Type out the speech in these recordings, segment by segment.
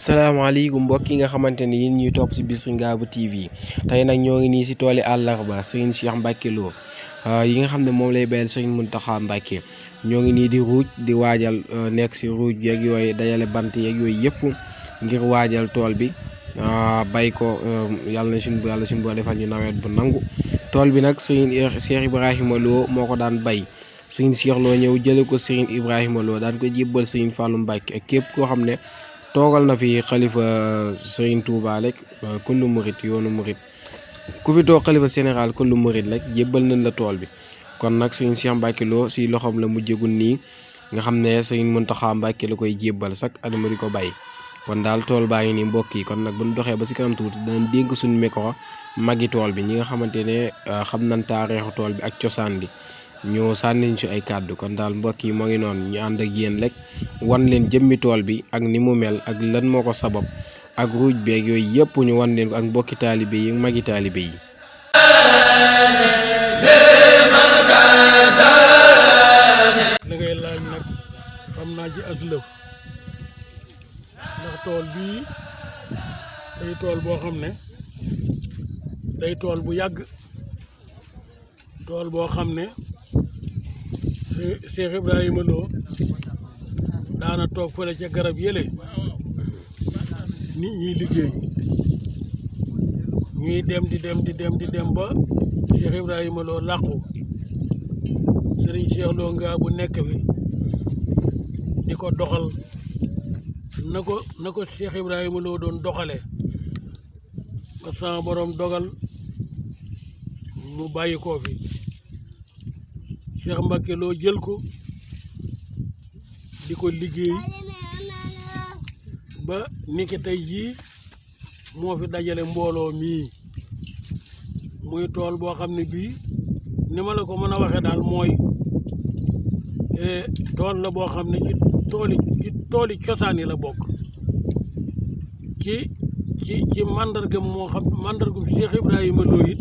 salaamaaleykum mbokk yi nga xamante ni yéen ñuy topp ci Bichri Ngabou TV tey nag ñoo ngi nii ci tooli àllarba Serigne Cheikh Mbacke Lo yi nga xam ne moom lay bayal Serigne Mountakha Mbacke ñoo ngi nii di ruuj di waajal nekk ci ruuj yeeg yooyu dajale bant yeeg yooyu yëpp ngir waajal tool bi bay ko yàlla suñu boo defal ñu nawet bu nangu tool bi nag Serigne Cheikh Ibrahima Lo moo ko daan bay Serigne Cheikh Lo ñëw jële ko Serigne Ibrahima Lo daan ko jébbal Serigne Fallou Mbacke ak képp koo xam ne toogal na fi xalifa Serigne Touba rek kullu murit yoonu murit ku fi toog xalifa général kullu murit rek jébbal nañ la tool bi kon nag Serigne Cheikh Mbacke Lo si loxoom la mujjagul nii nga xam ne Serigne Mountakha Mbacke la koy jébbal sax adama di ko bàyyi kon daal tool baa ngi nii mbokk yi kon nag bu ñu doxee ba si kanam tuuti danañ dénk suñu micro magi tool bi ñi nga xamante ne xam nañ taarixu tool bi ak cosaan bi ñu sànniñ ci ay kàddu kon daal mbokk yi moo ngi noonu ñu ànd ak yéen rek wan leen jëmmi tool bi ak ni mu mel ak lan moo ko sabab ak ruuj beeg yooyu yëpp ñu wan leen ko ak mbokki taalibe yi magi taalibe yi. li ngay laaj nag xam naa ci aslëf ndax tool bii day tool boo xam ne day tool bu yàgg tool boo xam ne Cheikh Ibrahima Lo daana toog fële ca garab yële nit ñi liggéey ñuy dem di dem ba Cheikh Ibrahima Lo làqu Serigne Cheikh Lo Ngabou nekk fi di ko doxal na ko Cheikh Ibrahima Lo doon doxale ba sama borom dogal mu bàyyi koo fi Cheikh Mbacke Lo jël ko di ko liggéey ba niki tey jii moo fi dajale mbooloo mii muy tool boo xam ne bii ni ma la ko mën a waxee daal mooy tool la boo xam ne ci tooli cosaan yi la bokk ci mandargam moo xam mandargam Cheikh Ibrahima Lo it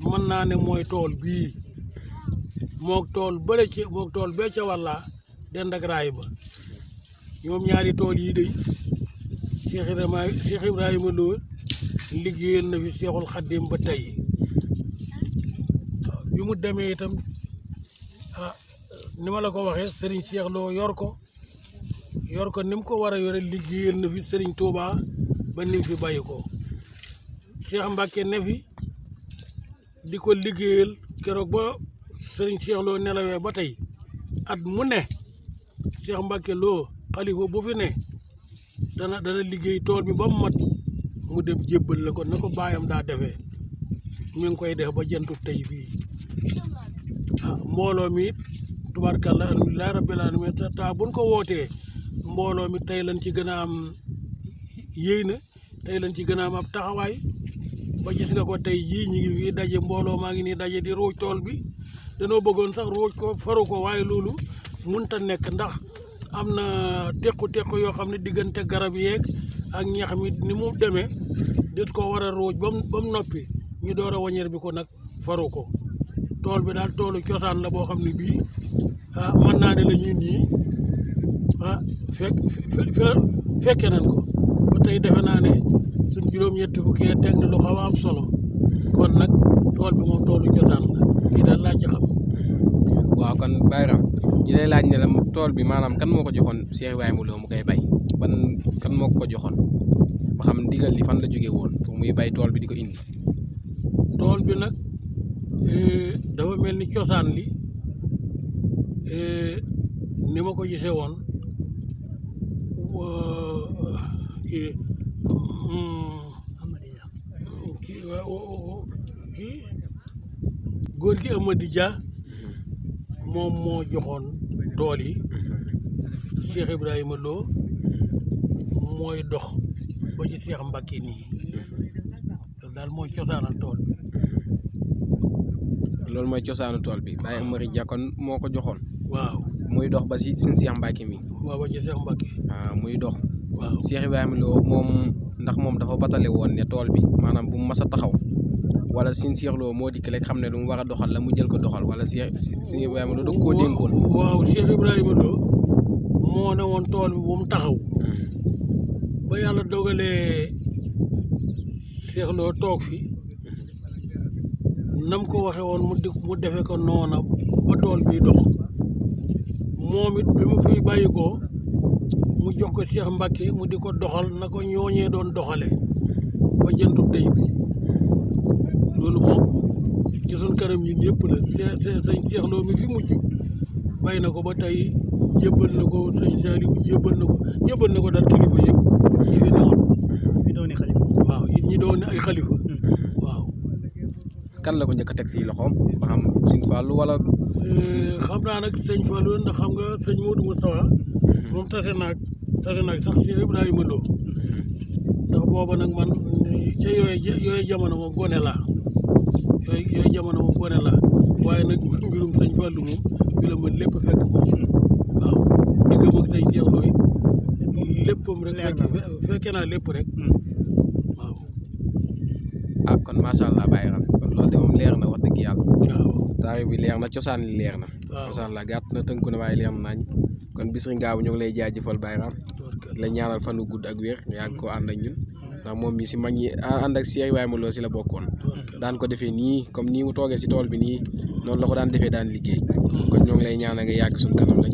mën naa ne mooy tool bii mook tool bee ca wàlla dend ak raay ba ñoom ñaari tool yi day Cheikh Ibrahima Lo liggéeyal na fi Cheikhul Khadim ba tey bi mu demee itam ni ma la ko waxee Serigne Cheikh Lo yor ko ni mu ko war a yore liggéeyal na fi Serigne Touba ba ni mu fi bàyyi ko Cheikh Mbacke ne fi di ko liggéeyal keroog ba Serigne Cheikh Lo nelawee ba tey at mu ne Cheikh Mbacke Lo xalifa bu fi ne dana liggéey tool bi ba mu mat mu dem jébbal la ko na ko baayam daa defee mi ngi koy def ba jëntu tey bii mbooloo mi tubaarkàlla alhamdulilah rabbil alamin ta buñ ko wootee mbooloo mi tey lañ ci gën a am yéy na tey lañ ci gën a am ab taxawaay ba gis nga ko tey jii ñi ngi fii daje mbooloo maa ngi nii daje di ruuj tool bi danoo bëggoon sax ruuj ko faru ko waaye loolu munta nekk ndax am na tequ yoo xam ne diggante garab yeeg ak ñax mi ni mu demee dit ko war a ruuj ba mu noppi ñu door a wañeer bi ko nag faru ko tool bi daal toolu cosaan la boo xam ne bii mën naa ne la ñuy nii fekke nañ ko ba tey defe naa ne suñ juróom-ñetti fukki teg na lu xaw a am solo kon nag tool bi moom toolu cosaan la lii daal laa ci xam. waaw kon Bayram ñi lay laaj ne la tool bi maanaam kan moo ko joxoon Cheikh Ibrahima Lo mu koy bay kan moo ko joxoon ba xam ndigal li fan la jóge woon pour muy bay tool bi di ko indi. tool bi nag dafa mel ni cosaan li ni ma ko gisee woon góor gi Amady Dia moom moo joxoon tool yi Cheikh Ibrahima Lo mooy dox ba ci Cheikh Mbacke nii daal mooy cosaanal tool bi. loolu mooy cosaanu tool bi Baye Amady Dia kon moo ko joxoon. waaw muy dox ba si suñu Cheikh Mbacke mi. waaw ba ci Cheikh Mbacke. muy dox. waaw Cheikh Ibrahima Lo moom ndax moom dafa batale woon ne tool bi maanaam bu mu mas a taxaw wala Serigne Cheikh Lo moo dikk rek xam ne lu mu war a doxal la mu jël ko doxal wala Cheikh Ibrahima Lo da koo dénkoon. waaw Cheikh Ibrahima Lo moo ne woon tool bi bu mu taxaw ba ba yàlla dogalee Cheikh Lo toog fi nam ko waxe woon mu defe ko noona ba tool bi dox moom it bi mu fiy bàyyi ko mu jox ko Cheikh Mbacke mu di ko doxal na ko ñooñee doon doxale ba jëntu tey bi loolu moom ci suñ kanam ñun ñëpp la sëñ Cheikh Lo mi fi mujj bàyyi na ko ba tey jébbal na ko sëñ Saliou jébbal na ko daal kilifa yëpp ñi fi newoon fi doon xalifa waaw it ñi doon ay xalifa waaw kan la ko njëkk a teg si loxoom ba xam Sëñ Fallu wala xam naa nag sëñ Fallou ndax xam nga sëñ Modou Moustapha moom tase naag sax si Ibrahima Lo ndax booba nag man ca yooyu jamono moom gone laa yooyu jamono moom gone laa waaye nag mbirum sëñ Fallou moom bi la mën lépp fekk moom waaw diggam ak sëñ Cheikh Lo it léppam rek fekke naa lépp rek waaw ah kon macha allah bàyyi xam kon loolu de moom leer na wax dëgg yàlla waaw taarix bi leer na cosaan li leer na waaw macha allah gàtt na tënku na waaye leer na nañ kon Bichri Ngabou ñu ngi lay jaajëfal Baye Ram di la ñaanal fan wu gudd ak wér nga yàgg koo ànd ak ñun ndax moom mi si mag ñi ànd ak Cheikh Ibrahima Lo si la bokkoon daan ko defee nii comme nii mu toogee si tool bi nii noonu la ko daan defee daan liggéey kon ñoo ngi lay ñaanal nga yàgg suñu kanam lañ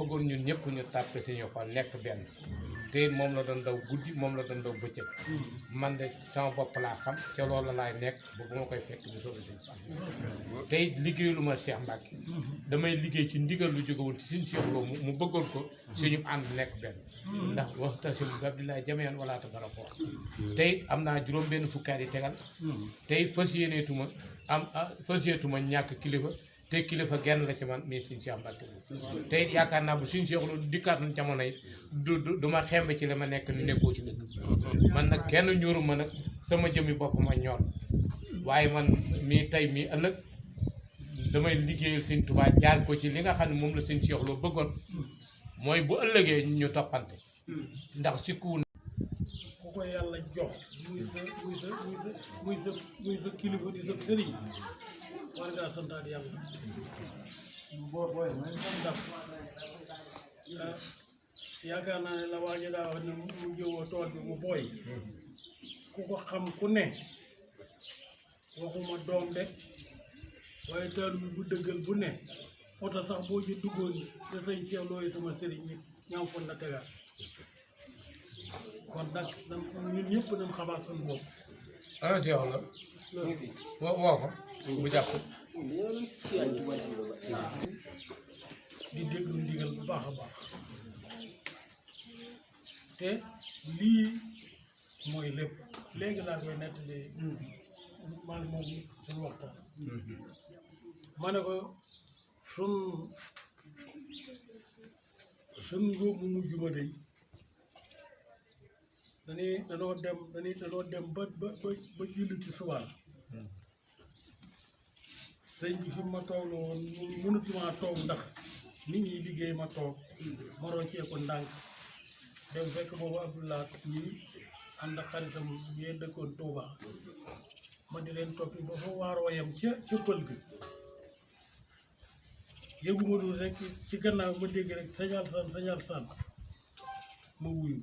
bëggoon ñun ñëpp ñu tàppe suñu xol nekk benn te it moom la doon daw guddi moom la doon daw bëccëg man de sama bopp laa xam ca loolu laay nekk ba bu ma koy fekk bu soobee sëñ Fall te it liggéeyu lu ma Cheikh Mbacke damay liggéey ci ndigal lu jóge woon ci suñu Cheikh Lo mu bëggoon ko suñu ànd nekk benn ndax waxtasimu bi hablillahi jamii'an wa laa tafarraqu te it am naa juróom benn fukkaat yi tegal te it fas yéeneetuma ñàkk kilifa te kilifa genn la ci man mais suñu Cheikh Mbacke te it yaakaar naa bu suñu Cheikh Lo dikkaat na jamono yi du ma xembe ci li ma nekk ni nekkoo ci dëgg man nag kenn ñóoru ma nag sama jëmmi bopp ma ñor waaye man mii tey mii ëllëg damay liggéeyal sëñ Tuubaa jaar ko ci li nga xam ne moom la sëñ Cheikh Lo bëggoon mooy bu ëllëgee ñu toppante ndax si ku ko yàlla jox muy sa kilifa di sa sëriñ war ngaa santaat yàlla ndax yaakaar naa ne la waaja daa wax ne mu jëwoo tool bi mu booy ku ko xam ku ne waxuma doom de waaye taal bi bu dëggal bu ne oto sax boo ci duggoon te sëñ Cheikh Lo sama sëriñ ñi ñaam fon la tegaat kon nag ñun ñëpp nañ xabaar suñu bopp. ana Cheikh Lo woo ko bu jàpp di déglu ndigal bu baax a baax te lii mooy lépp léegi laa koy nettali maa ngi moom suñu waxtaan ma ne ko sun ngóob mu mujj ma day danoo dem ba julli ci subaar sëñ bi fi ma toog la woon mënutuma toog ndax nit ñi liggéey ma toog ma roccee ko ndànk dem fekk boobu Abdoulaye ñii ànd ak xaritam ñee dëkkoon Touba ma di leen toppi ba fa waaroo yam ca pël gi yëguma dul rek ci gannaaw ma dégg rek sañal san ma wuyu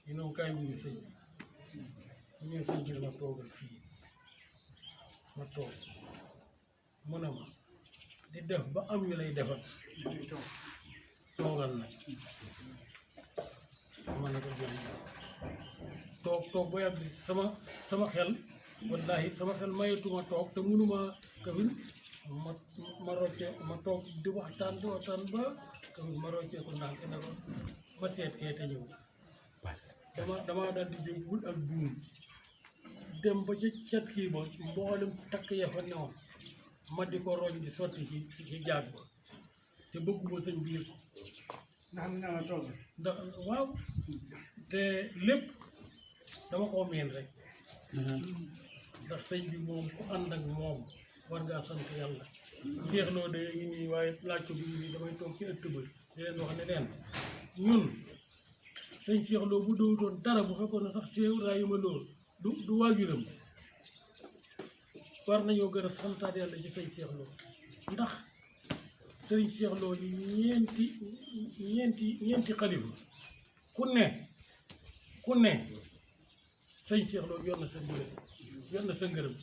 ñu ne kaay wuyu sëñ bi ñu sëñ bi ma toogal fii ma toog mu ne ma di def ba am yu lay defal toogal nag ma ne ko jërëjëf toog ba yàgg sama xel wallaahi sama xel mayetuma toog te mënuma kawin ma roccee ma toog di waxtaan ba kawin ma roccee ko ndànk ne ko ma seet kee te ñëw dama daal di jóg wut ak buum dem ba ca cet kii ba mboolem takk ya fa newoon ma di ko roñ di sotti ci jaag ba te bëgguma sëñ bi yëg ndax waaw te lépp dama koo meen rek ndax sëñ bi moom ku ànd ak moom war ngaa sant yàlla Cheikh Lo de ngi nii waaye laajko bi nii damay toog ci ëtt ba di leen wax ne leen ñun sëñ Cheikh Lo bu dowutoon dara bu fekkoon ne sax Cheikh Ibrahima Lo du waajuram war nañoo gën a santaat yàlla ci sëñ Cheikh Lo ndax sëriñ Cheikh Lo ñeenti xalifa ku ne sëñ Cheikh Lo yor na sa ngërëm